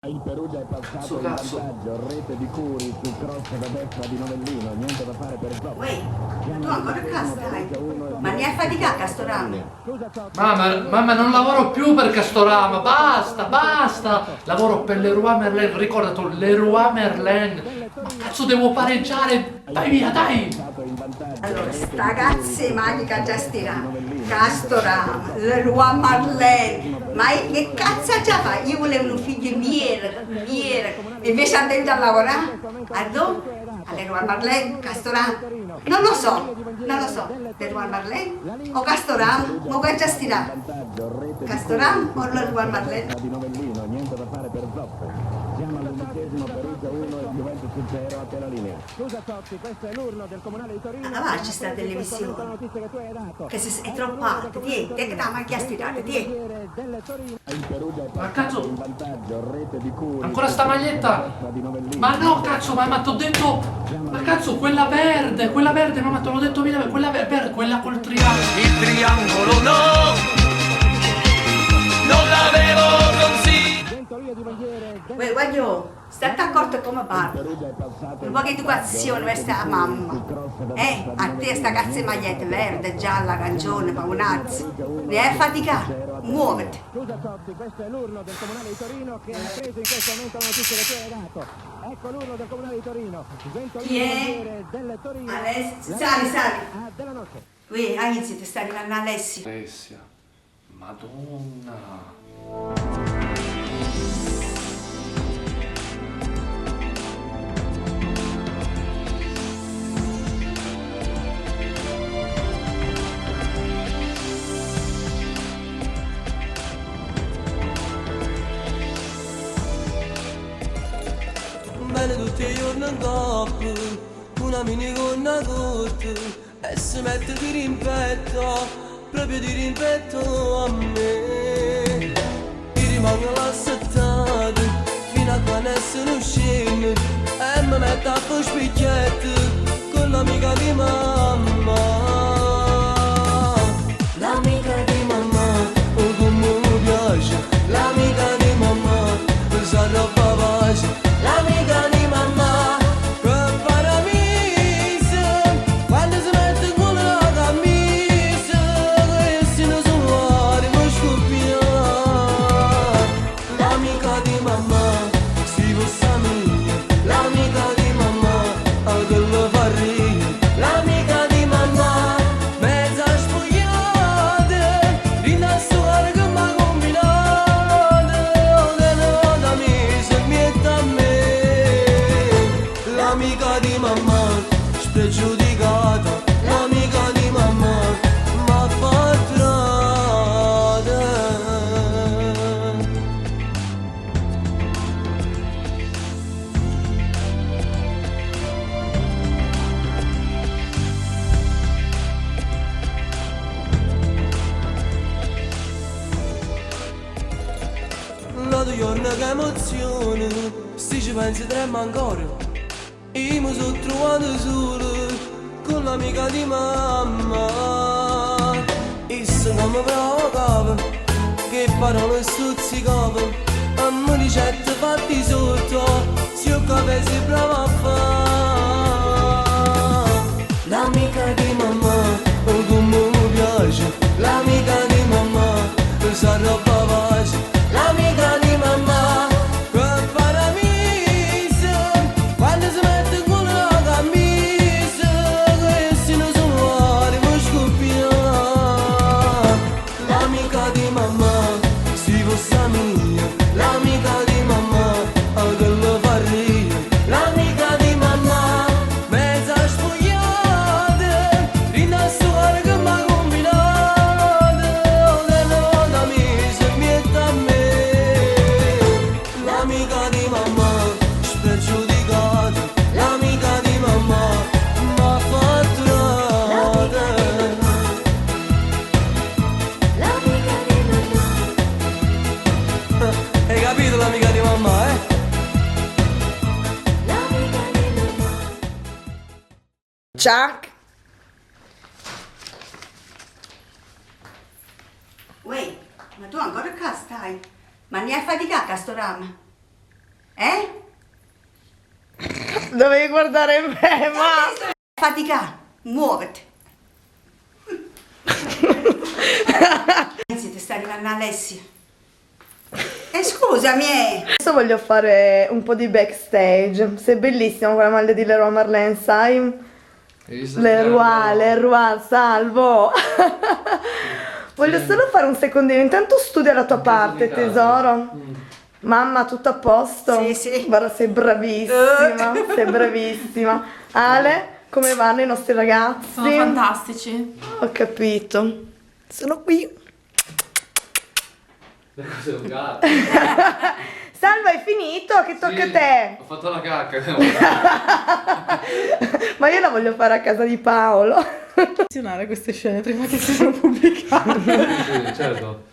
Il Perugia è passato Cazzo, in cazzo. vantaggio, rete di Curi su cross da destra di Novellino, niente da fare per Zoppi. Uè, ma tu ancora qua stai? Ma ne hai fatica a Castorama? Mamma, mamma, non lavoro più per Castorama, basta, basta! Lavoro per Leroy Merlin, ricordato, Leroy Merlin. Ma cazzo devo pareggiare? Dai via, dai! Allora, sta cazzo di manica già stirata. Castorama, Leroy Merlin. Ma che cazzo già fa? Io volevo un figlio miele, miele. Invece andando a lavorare, a dove? A Leroy Merlin, Castorama. Non lo so, non lo so. Leroy Merlin o Castorama, ma che già stirata? Castorama o Leroy Merlin? Di Novellino, niente da fare per Zoppi. Siamo all'11° Perugia 1 e Juventus 0 a te la linea. Scusa Totti, questo è l'urlo del comunale di Torino. Ah, va, c'è sta televisione. La notizia che tu hai dato. Che se, è troppo alta, tieni, te che la macchia stirata, tieni. Del Torino. Il Perugia è Ma passato cazzo, in vantaggio, rete di Curi. ancora sta maglietta? Ma no, cazzo, mamma, t'ho detto... Ma cazzo, quella verde, mamma, te l'ho detto mille volte, quella verde, quella col triangolo. Il triangolo no, non l'avevo considerato. Ventolia di bandiere del Uè, guagliò, state accorto come parlo. Perugia è passato Un po' di educazione verso la mamma. A te sta cazzo di maglietta verde, gialla, arancione, paonazzo. Ne hai fatica? Muoviti. Scusa Totti, questo è l'urlo del comunale di Torino che ha preso in questo momento la notizia che tu hai dato. Ecco l'urlo del comunale di Torino. Ventolia Chi di è? bandiere del Torino. Alessio, sali, sali. Ah, della notte. Uè, anzi, ti sta arrivando Alessio. Alessia, madonna. Bene tutti i giorni in coppia, una minigonna cotta, e si mette di rimpetto, proprio di rimpetto a me. Mi rimango là settato, fino a quando sono uscito, e mi metto a fare spicchietto, con l'amica di mamma. L'amica di mamma, oh come mi piace, l'amica di mamma, sarà papace, l'amica di mamma, che farà misa, quando si mette con la camicia, che se ne sono muore, mi scoppia. L'amica di mamma, si fosse mia, l'amica di mamma, a che la fa ridere. L'amica di mamma, mezza spogliata, rinasce che mi ha combinato, che non da me, se mette a me. L'amica di mamma, spregiudicata, l'amica di mamma, m'ha fatto rade. L'altro giorno che emozione, se ci pensi trema ancora. Io mi sono trovato solo con l'amica di mamma. Essa come provocava, che parole stuzzicava. E mi dicette fatti sotto, se io capessi brava a fa. L'amica di mamma, oh come mi piace, l'amica di mamma, sarà papace, l'amica di mamma, che farà misa, quando si mette con la camicia, che se ne sono muore, mi scoppia. L'amica di mamma, si fosse mia, l'amica di mamma, a che la fa ridere. L'amica di mamma, mezza spogliata, rinasce che mi ha combinato, che non da me, se mette a me. L'amica di mamma, spregiudicata, l'amica di mamma, m'ha fatto rade. L'amica di mamma. Hai capito l'amica di mamma, eh? L'amica di mamma. Chuck? Uè, ma tu ancora qua stai? Ma ne hai fatica a Castorama? Eh? Dovevi guardare me, ma... Faticà, muoviti. Anzi, ti sta arrivando Alessia. E scusami, eh. Adesso voglio fare un po' di backstage. Sei bellissima con la maglia di Leroy Merlin, sai? Hai visto? Leroy, Leroy, salvo! Voglio solo fare un secondino. Intanto studia la tua parte, di casa. tesoro. Mamma, tutto a posto? Sì, sì. Guarda, sei bravissima, sei bravissima. Ale, come vanno i nostri ragazzi? Sono fantastici. Ho capito. Sono qui. Cos'è un gatto? Salvo, hai finito? Che tocca Sì, a te. Ho fatto la cacca. Ma io la voglio fare a casa di Paolo. Selezionare queste scene prima che siano pubblicate. Sì, certo.